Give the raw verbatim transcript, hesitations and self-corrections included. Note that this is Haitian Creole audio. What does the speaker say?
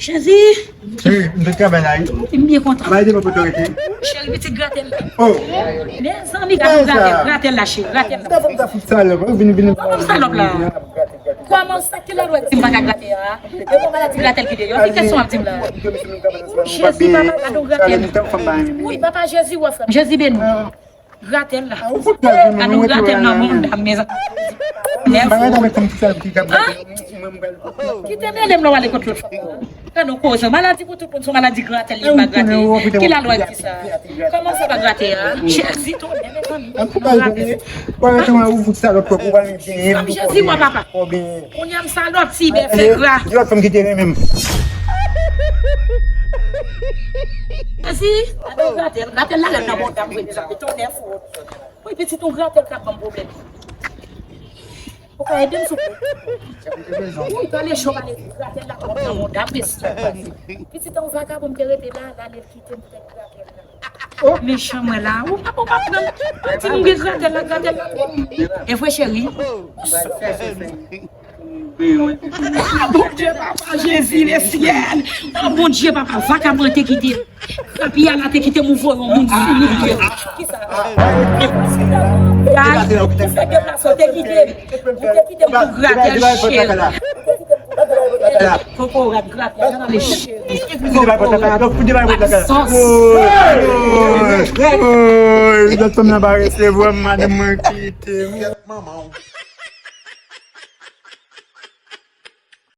Jezi. Cheri, m te travay la wi. M byen kontan. Travay devan poto rete. Cheri, pitit gratèl la. Oh. Mezanmi, gade gratèl, gratèl la, cheri, gratèl la. Sa fè m ta fout salòp, vini, vini. Kòman salòp la? Kòman sa ki la lwa di m pa ka grate a? E bon maladi gratèl ki deyò, ki kesyon ap di m la? Jezi, papa, gade yon gratèl. Wi, papa Jezi, wè frè m. Jezi beni. Gratèl la. Gade yon gratèl nan moun dam, mezanmi. Kite mele m nan w ale kot lòt fanm nan. Gade yon koze. Maladi pou tout moun, se yon maladi gratèl, li pa grate. Ki lalwa di sa? Kòman sa pa grate a? Jezi, tonè, mezanmi. Gratèl. Jezi, wè papa. Kounye a m salòp, ti bèf engra. Jezi, gade yon gratèl. Gratèl la rèd nan bò dam, vre, mezanmi. Tonè fou. Wi, pitit, yon gratèl k ap ban m pwoblèm. Ou ka ede m, souple? Wi, pale cho, pale gratèl la, kòm nan mond ap resi. Pitit an vagabon, m te rete la, l ale, l kite m poutèt gratèl la. Mechan mwen la, ou pa, ou pa pran. Ou di m gen gratèl la, gratèl la. E vre, cheri? Ah, Bondye, papa, Jezi, lesyèl. Ah, Bondye, papa, vagabon te kite. Papi a la te kite m voye yon moun sou moun. Kisa? Gad, ou fè deplase, ou te kite m. Ou te kite m pou gratèl, cheri. Kokorat gratèl, nan le cheri. Kokorat. Ak sòs. Oy, lòt fanm nan pa resevwa m, madanm mwen kite m. Manman w.